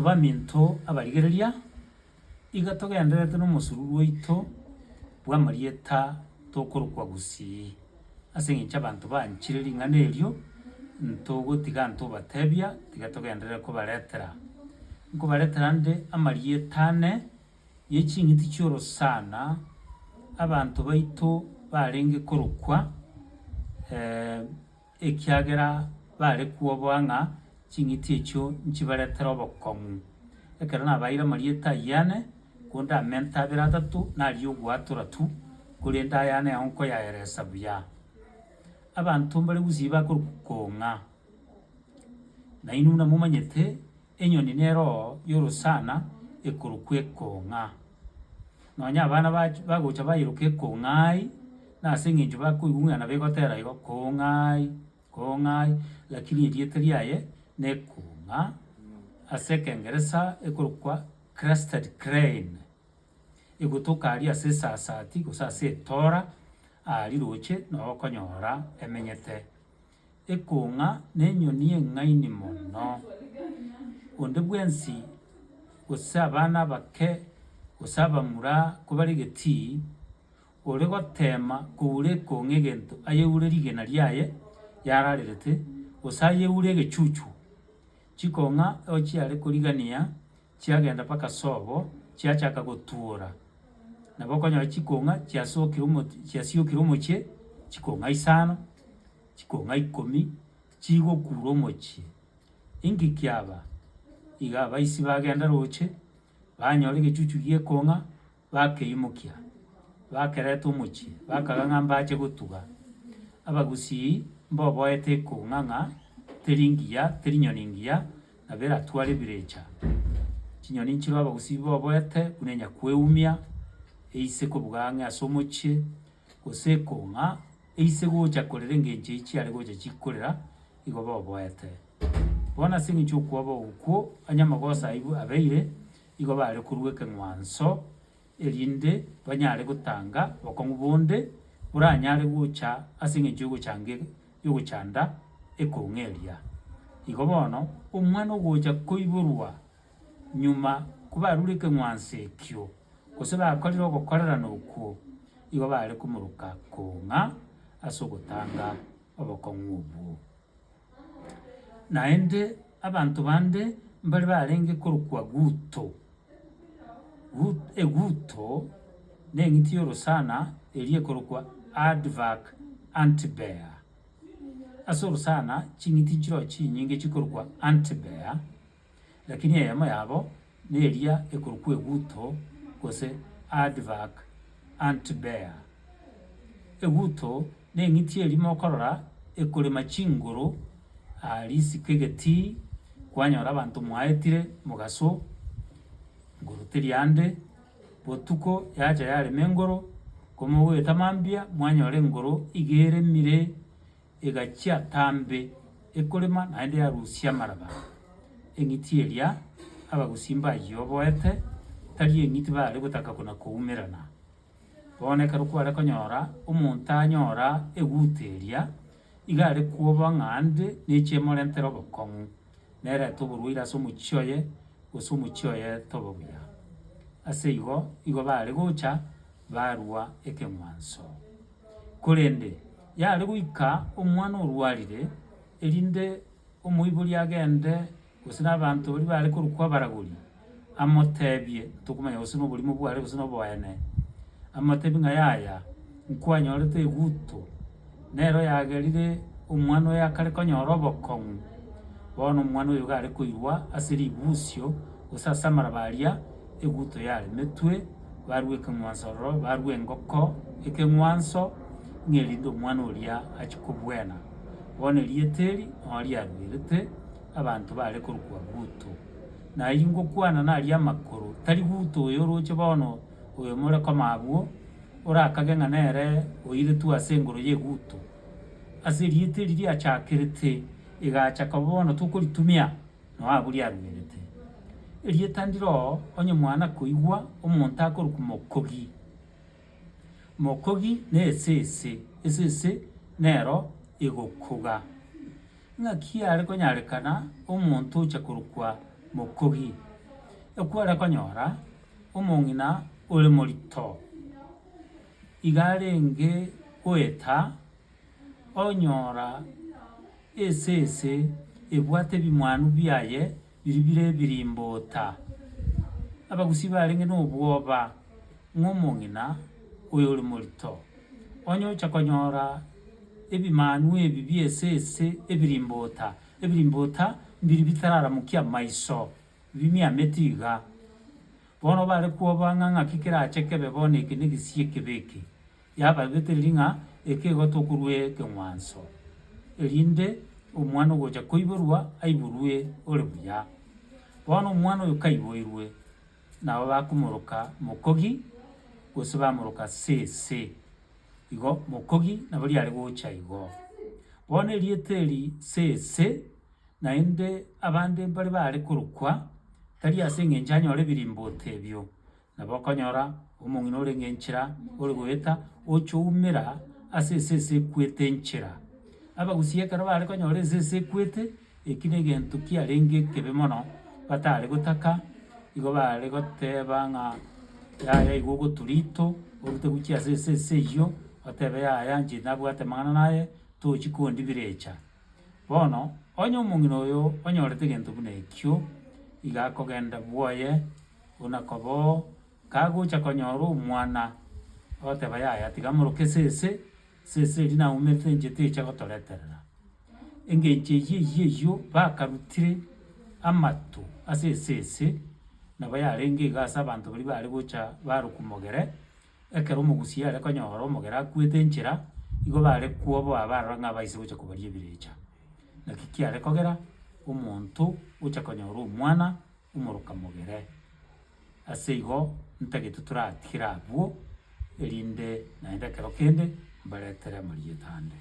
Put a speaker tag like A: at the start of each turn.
A: Baminto abarigereria, iga togendererete nomosururu oito bw'amarieta tokorokwa gusii. Ase eng'encho abanto banchire ring'ana erio, ntogotiga ntobatebia, tiga togenderere kobaretera. Nkobaretera nde amarieta ane ye ching'iti chi'orosana, abanto baito barenge korokwa ekiagera bare kwoboa ng'a ching'iti echio nchibaretere obokong'u. Ekero nabaeire amarieta ayio ane, konde amente abere atato, naria ogwatora tu, korende ayane ao nkoyaeresa buya. Abanto mbare gusii bakorokwa kong'a, nainwe buna momanyete, enyoni nero oo y'orosana ekorokwa ekong'a. Nonya abana bachi bagocha bayeroka ekong'ai, na ase eng'encho bakoigwa ng'a nabo egotera igo kong'ai kong'ai, lakini erieta riaye na ekong'a, ase ekengeresa ekorokwa crested crane, egotoka aria ase esasati gose ase etora, aria roche nabo okonyora emenyete. Ekong'a nenyoni eng'aini mono. Onde bwensi, gose abana abake, gose abamura kobare egetii, ore goteema koura ekong'a egento ayeure rigena riaye yararerete, gose ayeure egechuchu. Chikong'a ochiare korigania chiagenda mpaka sobo, chiachaka gotuora. Nabo okonyora chikong'a chiasokire omochi chiasiokire omochie, chikong'a isano, chikong'a ikomi, chigokura omochie. Inki kiaba? Iga abaisi bagenda roche, banyora egechuchu gi'ekong'a, bakeimokia, bakereta omochie, bakaga ng'a mbache gotuga. Abagusii mboboete ekong'a ng'a teri ngiya, teri nyoni ngiya, nabo eratware ebirecha. Chinyoni nchireo abagusii boboete buna enyakweumia, eise kobuga ang'e ase omochie, gose ekong'a eise gocha korera engencho eyio chiare gocha chikorera, igo boboete. Bono ase eng'encho y'okwoboa okwo, onye amagoso ayio abeire, igo bare korua ekeng'wanso, erinde banyare gotanga bokong'u bonde boranyare gocha ase eng'encho y'ogochanga y'ogochanda ekong'a eria. Igo bono, omwana ogocha koiborwa nyuma kobarure ekeng'wanso ekio, gose bakorire ogokorerana okwo, igo bare komoroka kong'a ase ogotanga obokong'u obwo. Naende abanto bande mbare barenge korokwa Guto. Eguto neng'iti y'orosana eria ekorokwa aardvark antbear. Ase orosana ching'iti nchiroo chinyinge chikorokwa antbear, lakini eyemo yabo neria ekorokwa eguto gose aardvark antbear. Eguto neng'iti eria mokorora ekorema chingoro aa risiko egetii, kwanyora abanto mwaetire mogaso, ngoro teri ande, botuko yacha yarema engoro, komogoeta mambia mwanyora engoro iga eremire egachia atambe ekorema naende yarusia amaraba. Eng'iti eria abagusii mbayioboete, tari eng'iti bare gotaka kona koumerana. Bono ekero kware konyora omonto anyora eguta eria, iga are kwoboa ng'a ande neche emorentere obokong'u, nerete oborwaire ase omochie oye, gose omochie oye toba buya. Ase igo, igo bare gocha barua ekeng'wanso. Korende yare goika omwana orwarire, erinde omoibori agende gose na abanto baria bare korokwa abaragori, amotebie, tokomanya gose noborimo bware gose noboene, amotebie ng'a yaya, nkwanyorete eguto, nero yagerire omwana oyo akare konyora obokong'u, bono omwana oyo iga are koirwa ase ribusio, gose ase amaraba aria eguto yaremetwe, barue ekeng'wanso ororo, barue engoko ekeng'wanso, ng'a erinde omwana oria achie kobwena. Bono erieta eri noo riaruerete abanto bare korokwa Guto. Na ayio ngokwana naria amakoro, tari Guto oyo oroche bono oyo more koma abwo, orakage ng'a nere oiretwe ase engoro y'eguto. Ase erieta eri riachakerete, egacha koba bono tokoritumia, noo abwo riaruerete. Erieta ndire oo, onye mwana koigwa omonto akorokwa mokogi. Mokogi nesese, esese nero egokoga. Ng'aki yare konyarekana omonto ocha korokwa mokogi? Ekware konyora omong'ina ore morito, iga arenge goeta onyora esese ebwate ebimanu biaye biria bire ebirimbota. Abagusii barenge na obwoba ng'a omong'ina oyo ore morito, onye ocha konyora ebimanu ebi bi'esese ebirimbota, ebirimbota mbiri bitararamokia amaiso, bimiameti iga. Bono bare kwoboa ng'a ng'aki kerache kebe bono eke negesie ekebe eke. Yababetereria ng'a eke igo tokorua ekeng'wanso, erinde omwana ogocha koiborwa aiborwe ore buya. Bono omwana oyo kaiboirwe, nabo bakomoroka mokogi, gose bamoroka sese. Igo mokogi nabo riare gocha igo. Bono erieta eri sese, naende abande mbare bare korokwa, tari ase eng'encho anyore ebirimboto ebio, Nabo okonyora omong'ina orenge enchera ore goeta ocha oumera ase esese ekwete enchera. Abagusii ekero bare konyora esese ekwete, eki na egento kiarenge ekebe mono batare gotaka, igo bare goteba ng'a yaya igo ogotu rito orute gochia ase esese eyio, otebe yaya inche nabwate amang'ana naye tochi kondi birecha. Bono, onye omong'ina oyo onyorete egento buna ekio, iga akogenda bwoye. Buna koboo, kagocha konyora omwana, ogoteba yaya tiga moroke sese, sese eria naumerete inche techa gotoreterera. Engencho eyio eyio eyio bakarutire amato ase esese, nabo yarenge iga ase abanto baria bare gocha barokwa mogere, ekero omogusii are konyora omogere akwete enchera, igo bare kwoboa barora ng'a abaise gocha kobaria ebirecha. Naki kiare kogera, omonto ocha konyora omwana. Omoroka mogere. Ase igo ntagete toratigere abwo, erinde naende ekero kende mbaretere amarieta ande.